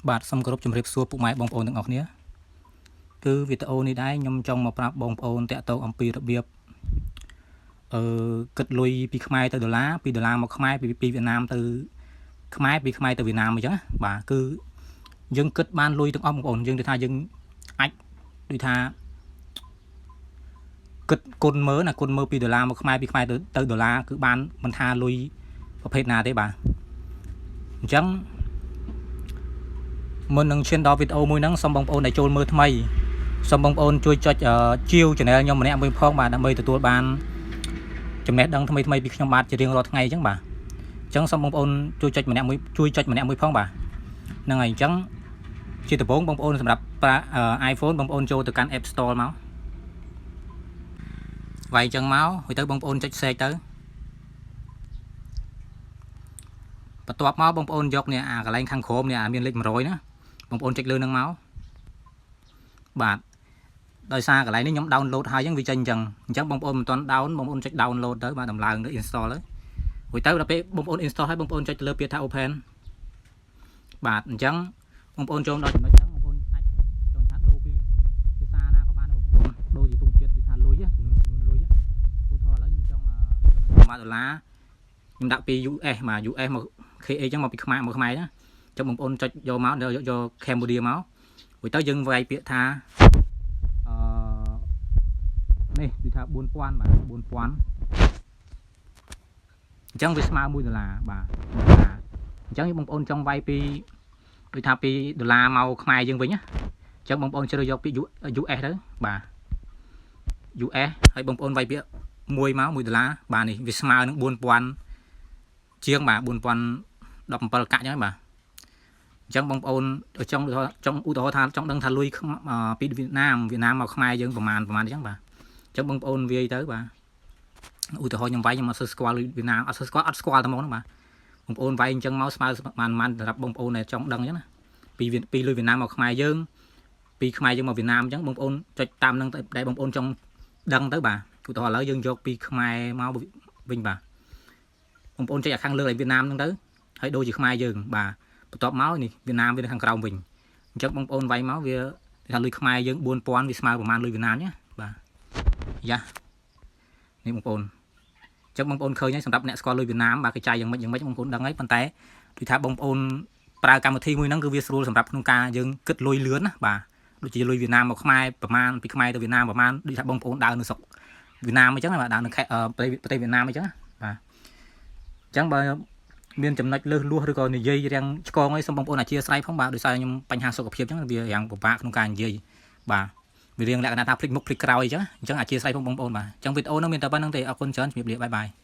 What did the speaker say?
បាទសូមគោរពជម្រាបសួរពុកម៉ែបងប្អូនទាំងអស់គ្នាគឺវីដេអូនេះដែរខ្ញុំចង់មកប្រាប់បងប្អូនតាក់ទងអំពីរបៀបអឺគិតលុយពីខ្មែរទៅដុល្លារពីដុល្លារមកខ្មែរពីវៀតណាមទៅខ្មែរពីខ្មែរទៅវៀតណាមអញ្ចឹងណាបាទគឺយើងគិតបានលុយទាំងអស់បងប្អូនយើងដូចថាយើងអាចដូចថាគិតគុណមើលណាគុណមើលពីដុល្លារមកខ្មែរពីខ្មែរទៅដុល្លារគឺបានមិនថាលុយប្រភេទណាទេបាទអញ្ចឹងមុននឹងឈានដល់វីដេអូមួយហ្នឹងសូមបងប្អូនដែលចូលមើលថ្មីសូមបងប្អូនជួយចុចជាវ channel ខ្ញុំម្នាក់មួយផងបាទដើម្បីទទួលបានចំណេះដឹងថ្មីថ្មីពីខ្ញុំបាទជារៀងរាល់ថ្ងៃអញ្ចឹងបាទអញ្ចឹងសូមបងប្អូនជួយចុចម្នាក់មួយជួយចុចម្នាក់មួយផងបាទហ្នឹងហើយអញ្ចឹងជាដំបូងបងប្អូនសម្រាប់ប្រើ iPhone បងប្អូនចូលទៅកាន់ App Store មកវាយអញ្ចឹងមកហើយទៅបងប្អូនចុច search ទៅបន្ទាប់មកបងប្អូនយកនេះអាកន្លែងខាងក្រោមនេះអាមានលេខ100ណាបងប្អូនចុចលើនឹងមកបាទដោយសារកន្លែងនេះខ្ញុំ download ហើយអញ្ចឹងវាចេញអញ្ចឹងអញ្ចឹងបងប្អូនមិនទាន់ down បងប្អូនចុច download ទៅបាទដំឡើងទៅ install ទៅរួចទៅដល់ពេលបងប្អូន install ហើយបងប្អូនចុចទៅលើពាក្យថា open បាទអញ្ចឹងបងប្អូនចូលដល់ចំណុចហ្នឹងបងប្អូនអាចចង់ថាដូរពីភាសាណាក៏បានបងប្អូនដូរជាទង់ជាតិគឺថាលុយចំនួនចំនួនលុយឧទាហរណ៍ឥឡូវខ្ញុំចង់1ដុល្លារខ្ញុំដាក់ពី US បាទ US មក KH អញ្ចឹងមកពីខ្មែរមកខ្មែរណាអញ្ចឹងបងប្អូនចុចយកមកយក Cambodia មករួចទៅយើងវាយពាក្យថាអឺនេះគឺថា4000បាទ4000អញ្ចឹងវាស្មើ1ដុល្លារបាទ1ដុល្លារអញ្ចឹងបងប្អូនចង់វាយពីដូចថាពីដុល្លារមកខ្មែរយើងវិញណាអញ្ចឹងបងប្អូនជ្រើសយកពាក្យ US ទៅបាទ US ហើយបងប្អូនវាយពាក្យ1មក1ដុល្លារបាទនេះវាស្មើនឹង4000ជាងបាទ4017កាក់អញ្ចឹងបាទអញ្ចឹងបងប្អូនចង់ចង់ឧទាហរណ៍ថាចង់ដឹងថាលុយពីវៀតណាមវៀតណាមមកខ្មែរយើងប្រហែលប្រហែលអញ្ចឹងបាទអញ្ចឹងបងប្អូនវាយទៅបាទឧទាហរណ៍ខ្ញុំវាយខ្ញុំអត់សូវស្គាល់លុយវៀតណាមអត់សូវស្គាល់អត់ស្គាល់តែហ្មងហ្នឹងបាទបងប្អូនវាយអញ្ចឹងមកស្មើប៉ុន្មានសម្រាប់បងប្អូនដែលចង់ដឹងអញ្ចឹងណាពីលុយវៀតណាមមកខ្មែរយើងពីខ្មែរយើងមកវៀតណាមអញ្ចឹងបងប្អូនចុចតាមនឹងដែលបងប្អូនចង់ដឹងទៅបាទឧទាហរណ៍ឥឡូវយើងយកពីខ្មែរមកវិញបាទបងប្អូនចុចអាខាងលើឲ្យវៀតណាមហ្នឹងទៅហើយដូរជាខ្មែរយើងបាទបន្ទាប់មកនេះវៀតណាមវានៅខាងក្រោមវិញអញ្ចឹងបងប្អូនវាយមកវាថាលុយខ្មែរយើង4000វាស្មើប្រហែលលុយវៀតណាមណាបាទយ៉ានេះបងប្អូនអញ្ចឹងបងប្អូនឃើញហើយសម្រាប់អ្នកស្គាល់លុយវៀតណាមបាទគេចាយយ៉ាងម៉េចយ៉ាងម៉េចបងប្អូនដឹងហើយប៉ុន្តែដូចថាបងប្អូនប្រើកម្មវិធីមួយហ្នឹងគឺវាស្រួលសម្រាប់ក្នុងការយើងគិតលុយលឿនណាបាទដូចជាលុយវៀតណាមមកខ្មែរប្រហែលពីខ្មែរទៅវៀតណាមប្រហែលដូចថាបងប្អូនដើរនៅស្រុកវៀតណាមអញ្ចឹងបាទដើរនៅខេត្តប្រទេសវៀតណាមអញ្ចឹងបាទអញ្ចឹងបើមានចំណុចលើសលួសឬក៏និយាយរាំងឆ្កងអីសូមបងប្អូនអធ្យាស្រ័យផងបាទដោយសារខ្ញុំបញ្ហាសុខភាពអញ្ចឹងវារាំងពិបាកក្នុងការនិយាយបាទវារៀងលក្ខណៈថាភ្លេចមុខភ្លេចក្រោយអញ្ចឹងអញ្ចឹងអធ្យាស្រ័យផងបងប្អូនបាទអញ្ចឹងវីដេអូនោះមានតែប៉ុណ្្នឹងទេអរគុណច្រើនជំរាបលា bye bye.